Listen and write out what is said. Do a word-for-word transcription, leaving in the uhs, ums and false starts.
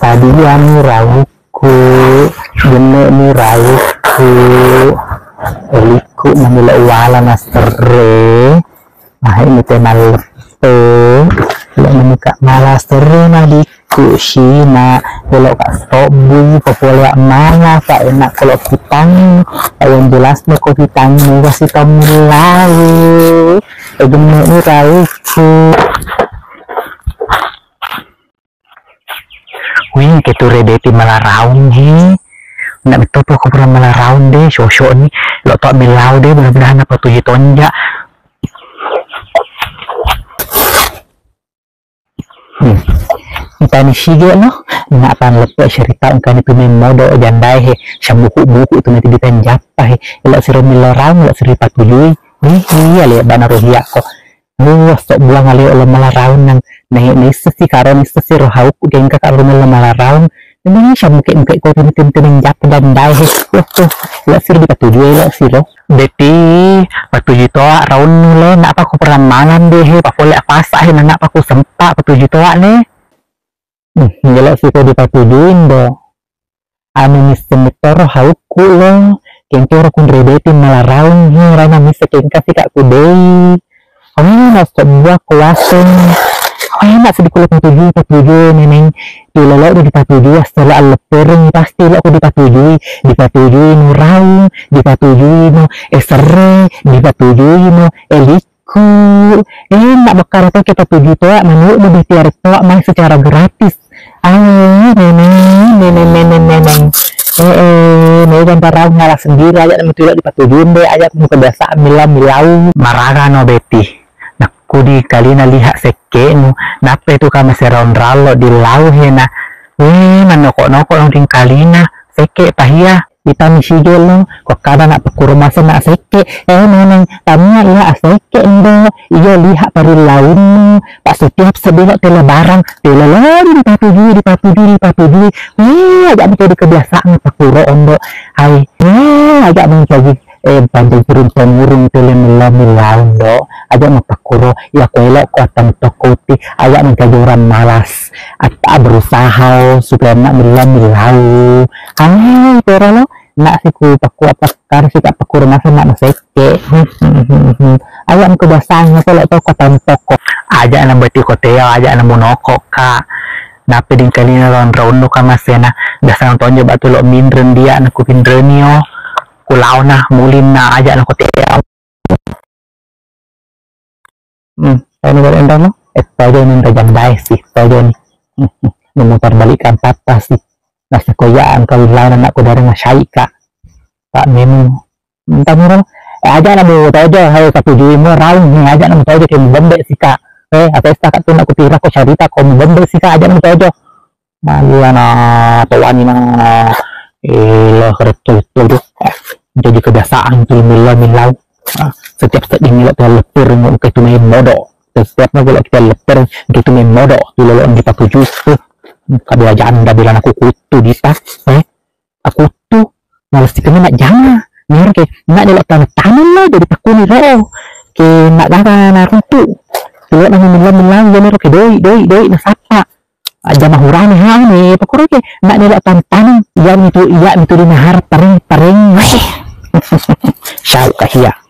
Tadiani raukku, genne'ni raukku, elikku namelo wala naserre, maheni te malleppe, lo menika mala serre madikku sina, eloka stobbui, popole mala, pa enak kolo kitang, pa yang jelasnya ko kitang, wasi tommilawe, e genne'ni raukku. Wih, ketu Rebeti malaraung he. Nak betul ko pura malaraung de, sosok ni. Lo tok milau de, mudah-mudahan apa tuju tonja. Hmm. Entani sige no, nak pan lepe cerita engkani tu modo jandai he, sabuku-buku tu nanti ditanjapa he. Lo siro malaraung, lo siro patujui. Wih, iya le bana rohiako. Wah, sok buang ale lo malaraung nang. Naik naissesi karo naissesi rohauku gengka karo lo malaraung. Memang samuke-muke ko tim-tim tim jatuh dan dai he. Wah, tuh, lo siro dipatujui lo siro. Beti, patujui toa raunnu le, nak apa ko perammangan de he, papole apasa he, nak apa ko sempa patujui toa ne. Hmm, gelo siko dipatujui ndo. Anu misseng toro haukku lo, kengkoro kunrebeti malaraung he, rana misseng kengka sika kudei. Oh, na sebuah kuaseng. Oh, enak sedikit lo patujui, patujui, neneng. Tu lolo di dipatujui, setelah leppereng, pasti lo aku dipatujui, dipatujui no raung, dipatujui no esere, dipatujui no elik. Ku, enak makkara to kita tuju toa, manu mo ditiare toa mai secara gratis. Ah, neneng, neneng, neneng, neneng. Eh, eh, mega ntarau nyala sendiri aja, nemu tidak dipatujun deh, aja penuh kebiasaan milau-milau. Maraga no Beti. Nakku di kalina lihat sekkenu, nappe tu kama seraun rallo di lau hena. Weh, manoko-noko nong ring kalina, sekke tahia. Itani sigelo, ko kada nak pakuro masa nak sekke. Eh, neneng, tamia iya asekke ndo. Iya lihat parilaunmu. Pak setiap sebelok tele barang, tele lagi dipatujui, dipatujui, dipatujui. Eh, agak menjadi kebiasaan pakuro ondo. Hai, eh, agak menjadi eh, panjang turun temurun tele mela-mela ondo. Agak mapakuro, ya ko elok ko atang tokoti, agak menjadi orang malas. At-, berusaha supaya nak mela-mela. Hai, tera lo. Nak siku paku apa kar sika paku rumah sama masekke. Ayam kebiasaan nyata lo toko tan toko. Aja na beti ko teo, aja na monoko ka. Nape dingkalina lawan raunno ka masena. Dasang tonjo batu lo minren dia na ku pinrenio. Ku laona mulinna aja na ko teo. Hmm, anu balik endang no. Eh, tojo ni rajang bae sih, tojo ni. Hmm, hmm. Memutar balik kan patah sih. Nasa koyaan kawin lawan anakku dari masyaika. Pak memang entah murah. Eh, aja namu tojo, hai patujui mu raung ni, aja namu tojo ke mubembe sika. Eh, apa esta kat tu nak kutira ko syarita ko mubembe sika, aja namu tojo. Maliana tawani na, eh, lo karetto itu, aduh. Jadi kebiasaan tu milau-milau. Ah, setiap seding lo tu lepper, engka tu main modo. Setiap na lo kita lepper, engka tu main modo. Tu lo dipatuju tu. Kabela janda bilang aku kutu di tas, eh. Aku tu malas dikena nak jama. Nero ke, nak delo tanah-tanah lo, jadi takuni ro. Ke nak gaga na runtu. Lo na milau-milau, ya nero ke doi, doi, doi, na sapa. Aja mahurani hane, pakoroke, nak nelo taneng-taneng, iya mitu, iya mitu di mahar pareng, pareng, weh. Syau kahia.